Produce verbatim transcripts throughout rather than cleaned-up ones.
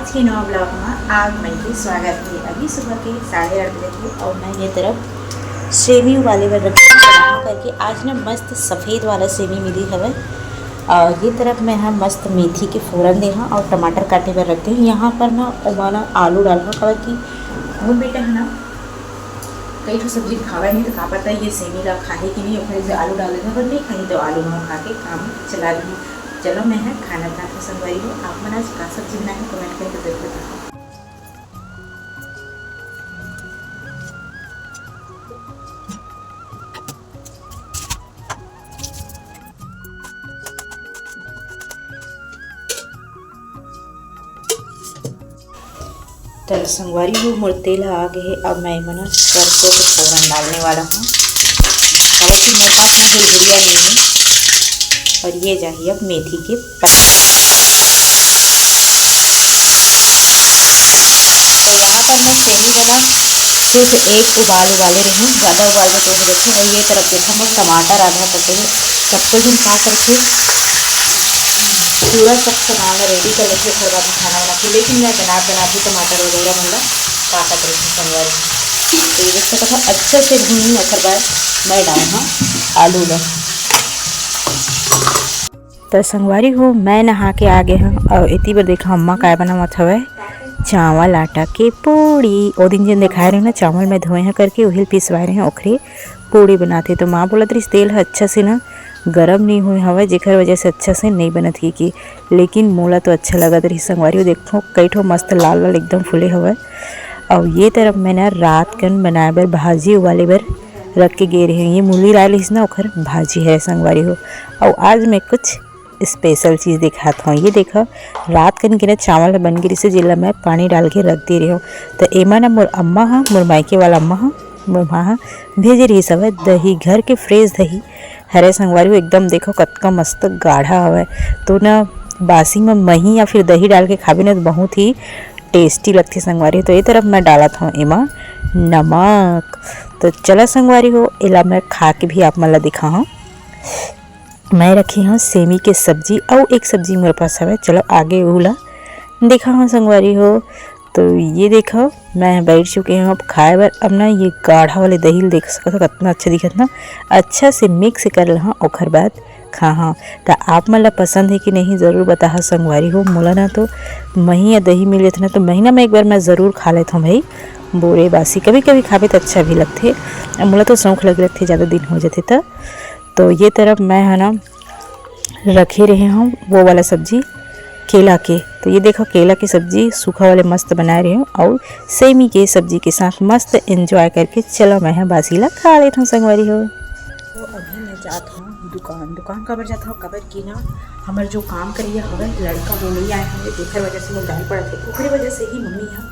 आज के नवा ब्लॉग में आप मन के स्वागत है। अभी सुबह के साढ़े आठ बजे के और मैं ये तरफ सेमी उबाले बर रखी हूँ, करके आज ना मस्त सफेद वाला सेमी मिली हवे। और ये तरफ मैं ह मस्त मेथी के फोरन दे हूँ और टमाटर काटे बर रखते हैं। यहाँ पर ना ओमा ना आलू डाल हूँ, काबर कि मोर बेटा है ना कई ठो सब्जी खावे नहीं, तो का पता ये सेमी ला खाही कि नहीं, ओकरे से आलू डाल देना, अगर नहीं खाही तो आलू में खा के काम चला देना। चलो मैं है खाना बनात हूँ संगवारी हो। आप मन आज का सब्जी बनाए हैं, कमेंट करके जरूर बताओ। चलो संगवारी हो, मोर तेल ह आ गए है। अब मैं एमन सरसों के फोरन डालने वाला हूँ। काबर कि मोर पास में हुरहुरिया नहीं है। और ये जाही अब मेथी के पत्ता। तो यहाँ पर मैं सेमी बना सिर्फ एक उबाल उबाले रही हूँ, ज़्यादा उबाल में तो हो जाती है। और ये तरफ देखो, मैं टमाटर आधा कटे हुए, सबको झन का करके पूरा सब सामान रेडी कर लेते, ओकर बाद खाना बनाते। लेकिन मैं बना बना के टमाटर वगैरह मतलब का करते संगवारी। तो ये देख सकत हो, अच्छा से भूनी, ओकर बाद मैं डाल हाँ आलू ला। तो संगवारी हो, मैं नहा के आ गए हूँ और इतनी बार देखा अम्मा काय बनावत हवे, चावल आटा के पूड़ी। ओ दिन जिन दिखाए रहे ना, चावल मैं धोए हैं करके वही पिसवाए रहे हैं, ओखरे पूड़ी बनाते। तो माँ बोलत रही तेल ह अच्छा से ना गरम नहीं हुए हवे, जेकर वजह से अच्छा से नहीं बनत ही की। लेकिन मोला तो अच्छा लगत रही संगवारी हो। देखो कई ठो मस्त लाल लाल एकदम फूले हवे। और ये तरफ मैं ना रात कन बनाए बर भाजी उबाले बर रख के गे रहे। ये मूली लाए रहिस ना, ओखर भाजी है संगवारी हो। और आज मैं कुछ स्पेशल चीज़ दिखात हूँ। ये देखो, रात कन के ना चावल बन गे रहिस, जेला मैं पानी डाल के रख दे रही हूँ। तो एमा ना मोर अम्मा हा, मोर मायके वाला अम्मा हा, मोर माँ हा भेजे रहिस हवे दही, घर के फ्रेश दही हरे संगवारी हो। एकदम देखो कतका मस्त गाढ़ा हवे। तो ना बासी में मही या फिर दही डाल के खाबे ना, तो बहुत ही टेस्टी लगथे संगवारी। तो ये तरफ मैं डालत हूँ एमा नमक। तो चला संगवारी हो, एला मैं खा के भी आप मन ला दिखाहूँ। मैं रखे हूँ सेमी के सब्जी, अउ एक सब्जी मोर पास हवे, चलो आगे ओला देखा हूँ संगवारी हो। तो ये देखो, मैं बैठ चुके हूँ अब खाए बर। अब ना ये गाढ़ा वाले दही ल देख सकत हो, कितना अच्छा दिखत ना। अच्छा से मिक्स कर लहा, ओकर बाद खा हाँ। तो आप मन ला पसंद है कि नहीं, ज़रूर बताहा संगवारी हो। मोला ना तो मही या दही मिल जाथे ना, तो महीना में एक बार मैं ज़रूर खा लेत हूँ भाई, बोरे बासी। कभी कभी खाबे तो अच्छा भी लगथे। अब मोला तो शौक लगे लगथे, ज़्यादा दिन हो जाथे त। तो ये तरफ मैं है ना रखे रहे हूँ वो वाला सब्जी केला के। तो ये देखो, केला की सब्जी सूखा वाले मस्त बनाए रहे हूँ, और सेमी के सब्जी के साथ मस्त एंजॉय करके चलो मैं है बासी ला खा लेत हूँ संगवारी हो। तो अभी मैं जात हूँ दुकान। दुकान काबर जात हूँ? काबर कि ना हमर जो काम करिया हवे लड़का, वो नहीं आए हवे, जेकर वजह से मोर दाई पड़त हे, ओकरे वजह से ही मम्मी ह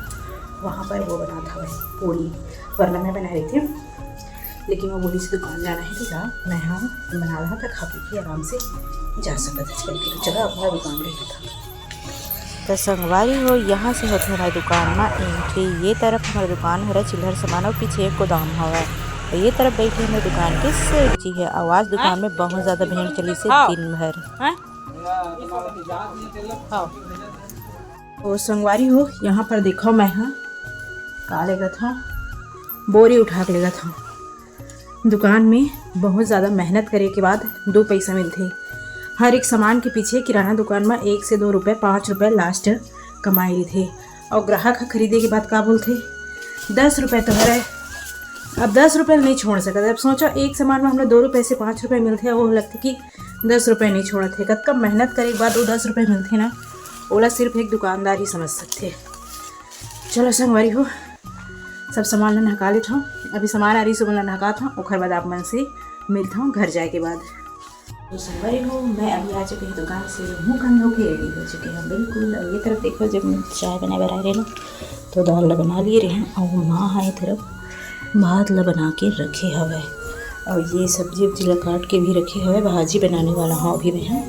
वहाँ पर वो बनात हवे पूड़ी, वरना मैं बना रही थी। लेकिन वो बोली से दुकान जाना है, तो जा, मैं हाँ बना रहा था, खा पी के आराम से जा सकत है। चल के तो चला अपना दुकान ले था। तो संगवारी हो, यहाँ से होथे हमारी दुकान में एंट्री। ये तरफ हमारी दुकान हरे चिल्हर सामान और पीछे एक गोदाम हवे। तो ये तरफ बैठी हमारी दुकान के सेठ जी है। आवाज दुकान में बहुत ज्यादा भीड़ चली से हाँ। दिन भर। हाँ? हाँ। तो संगवारी हो, यहाँ पर देखो मैं हाँ का लेगत हूँ, बोरी उठा के लेगत हूँ। दुकान में बहुत ज़्यादा मेहनत करे के बाद दो पैसा मिलथे। हर एक सामान के पीछे किराना दुकान में एक से दो रुपये, पाँच रुपये लास्ट कमाई रहिथे। और ग्राहक ह खरीदे के बाद का बोलथे, दस रुपये तो हरे, अब दस रुपये नहीं छोड़ सकत। अब सोचो, एक सामान में हमला दो रुपये से पाँच रुपये मिलथे, वो लगथे कि दस रुपये नहीं छोड़त हे। कतका मेहनत करे के बाद वो दस रुपये मिलथे ना, ओला सिर्फ एक दुकानदार ही समझ सकथे। चलो संगवारी हो, सब सामान ला नहका लेत हूँ। अभी सामान आ रही, सुबह ला नहकात हूँ, ओकर बाद आप मन से मिलत हूँ घर जाए के बाद। तो संगवारी हो, मैं अभी आ चुकी हूँ दुकान से, मुँह कान धो के रेडी हो चुकी हूँ बिल्कुल। और ये तरफ देखो, जब मैं चाय बनाए बर आए रहे ना, तो दाल ला बना लिए रहे हैं, और माँ है तरफ भात ला बना के रखे हवे, और ये सब्जी उब्जी ला काट के भी रखे हवे, भाजी बनाने वाला हूँ अभी मैं।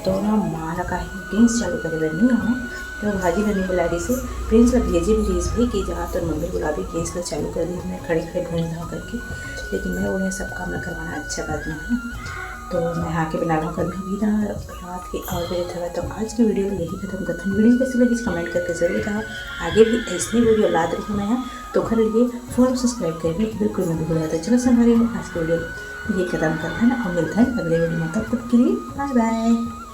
तो ना माँ ला काहे गैस चालू करे बर नहीं हवे, तो भाजी बने वाला रहिस हे, प्रिंस ला भेजे भी रहिस भाई कि जा तोर मम्मी बुलाबे, गैस ला चालू कर दे, मैं खड़े खड़े भून धाव करके। लेकिन मैं उन्हें सब काम ला करवाना अच्छा करना है। तो मैं आके बना लूँ कभी भी ना रात के और बजे थोड़ा। तो आज की वीडियो तो यही खत्म करते हैं। वीडियो कैसी लगी, कमेंट करके जरूर बताओ। आगे भी ऐसी वीडियो लात रही मैं, तो ओखर लिए फॉलो सब्सक्राइब करके बिल्कुल मत भूलिए। तो चलो संगवारी, आज की वीडियो यही खत्म करते हैं ना, और मिलते हैं अगले वीडियो में। तब तक के लिए बाय बाय।